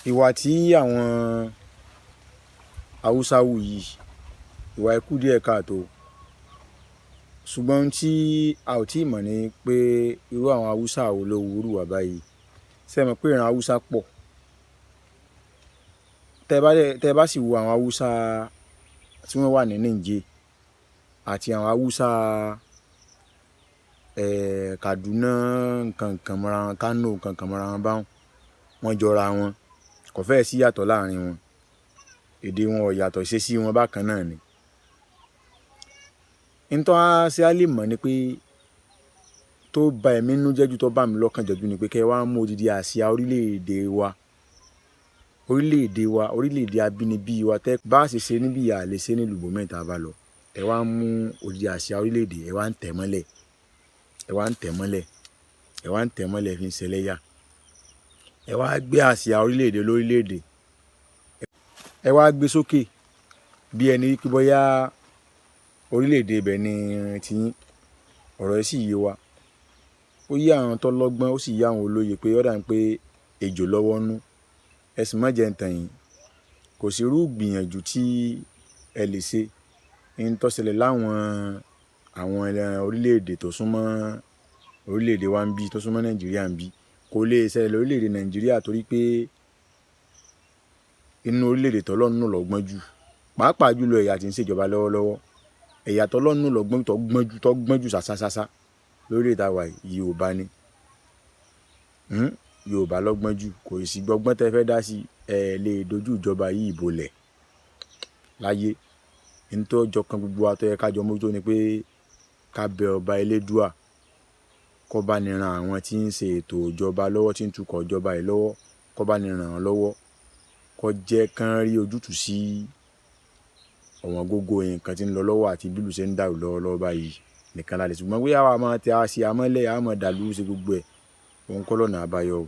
Ìwà tí àwọn Haúsá wù yìí, ìwà ikú díẹ̀ káàtó. Ṣùgbọ́n ohun tí a ò tí ì mọ̀ ni pé irú àwọn Haúsá wo ló wu irú ìwà báyìí. Ṣé ẹ mọ̀ pé ìran Haúsá pọ̀? Tẹ́ bá sì wo àwọn Haúsá tí wọ́n wà ní Niger àti àwọn Haúsá Kaduna nǹkan nǹkan mọ́ra wọn, Kano nǹkan nǹkan mọ́ra wọn báwọn, wọ́n jọra wọn. Kò fẹ́ẹ̀ sí ìyàtọ̀ láàrin wọn. Èdè wọn ò yàtọ̀, ìṣesí wọn bákan náà ni. N tó wá ṣe á lè mọ̀ ni pé tó ba ẹ̀mí nínú jẹ́ jù, tó bá mi lọ́kàn jẹ́ jù ni pé kí ẹ wá mú odidi àsíá orílẹ̀-èdè wa, orílẹ̀-èdè wa, orílẹ̀-èdè abínibí wa tẹ́ bá ṣe ṣe níbí a lè ṣe nílùú ibòmíì tá a bá lọ. Ẹ wá mú odidi àsíá orílẹ̀-èdè, ẹ wá ń tẹ̀ mọ́lẹ̀, ẹ wá ń tẹ̀ mọ́lẹ̀, ẹ wá ń tẹ̀ mọ́lẹ̀ fi ń ṣẹlẹ́yà. Ẹ wá gbé àsíá orílẹ̀-èdè lórílẹ̀-èdè, ẹ wá gbé sókè bí ẹni wípé bóyá orílẹ̀-èdè ibẹ̀ ni tiyín. Ọ̀rọ̀ yìí sì yé wa. Ó yé àwọn tó lọ́gbọ́n, ó sì yé àwọn olóye pé ó dà pé ejò lọ́wọ́ nú. Ẹ sì má jẹ́ ń tàn yín. Kò sí irú ìgbìyànjú tí ẹ lè ṣe. N tó ṣẹlẹ̀ láwọn àwọn orílẹ̀-èdè tó súnmọ́ orílẹ̀-èdè wa ń bí, tó súnmọ́ Nàìjíríà ń bí, kò lè ṣẹlẹ̀ lórílẹ̀-èdè Nàìjíríà torí pé inú orílẹ̀-èdè t'Ọlọ́run nù lọ́gbọ́n jù. Pàápàá jùlọ ẹ̀yà tí ń ṣèjọba lọ́wọ́lọ́wọ́. Ẹ̀yà t'Ọlọ́run nù lọ́gbọ́n tó gbọ́n jù, tó gbọ́n jù ṣáṣáṣáṣá lórílẹ̀-èdè tá a wà yìí, Yorùbá ni. Yorùbá lọ́gbọ́n jù. Kò sì gbọ́gbọ́n tẹ́ fẹ́ dá sí, ẹ lè dojú ìjọba yìí bolẹ̀ láyé. N tó jọ kan gbogbo wa tó yẹ ká jọ mójútó ni pé ká bẹ ọba Elédùà kó bá ní ran àwọn tí ń ṣe ètò ìjọba lọ́wọ́, tí ń tukọ̀ ìjọba yìí lọ́wọ́, kó bá ní ràn wọ́n lọ́wọ́, kó jẹ́ kán rí ojútùú sí ọ̀wọ́n gógó nǹkan tí ń lọ lọ́wọ́ àti bí ìlú ṣe ń dàrú lọ́wọ́lọ́wọ́ báyìí nìkan la lè. Ṣùgbọ́n bóyá àwa máa tẹ àsíá mọ́lẹ̀, a máa dàlú ṣe gbogbo ẹ̀, òun kọ́ lọ́nà àbáyọ o.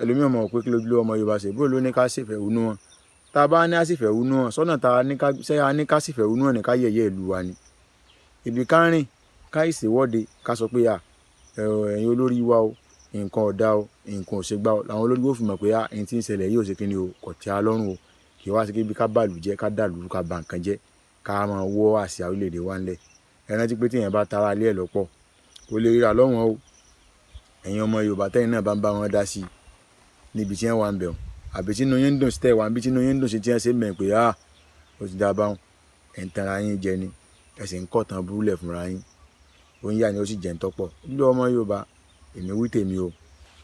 Ẹlòmíràn mọ̀ pé kí lójúlówó ọmọ Yorùbá ṣe, bó ló ní ká ṣèfẹ̀hónú hàn. Tá a bá ní á ṣèfẹ̀hónú hàn, sọ́nà tá a ní ká, ṣé a ní ká ṣèfẹ̀hónú hàn ní ká yẹ̀yẹ́ ìlú wa ni. Ibi ká rìn, ká ìṣèwọ́de, ká sọ pé à, ẹ̀yin olórí wa o, nǹkan ò dá o, nǹkan ò ṣe gbá o. Làwọn olórí ó fi mọ̀ pé à, ohun tí ń ṣẹlẹ̀ yìí ò ṣe kíni o, kò tẹ́ wa lọ́rùn o. Kì í wá sí pé bí ká bàlù jẹ́, ká dàlú, ká ba nǹkan jẹ́, ká máa wọ́ àsíá orílẹ̀-èdè wa ńlẹ̀. Ẹ rántí pé tí èèyàn bá ta ara ilé ẹ̀ lọ́pọ̀, kò lè ríra lọ́wọ́n o. Ẹ̀yin ọmọ Yorùbá tẹ́yin náà bá ń bá wọn dá sí níbi tí wọ́n wà ń bẹ̀ wọ́n, àbí tí inú yín ń dùn sí tẹ́ wà, níbi tí inú yín ń dùn sí tí wọ́n ṣe ń bẹ̀ pé à, ó ti dá bá wọn. Ẹ̀ ń tanra yín jẹ ni, ẹ sì ń kọ̀tàn burúlẹ̀ fúnra yín. Ó ń yà ni ó sì jẹ́ ń tọ́pọ̀. Lójú ọmọ Yorùbá, èmi wí tèmi o.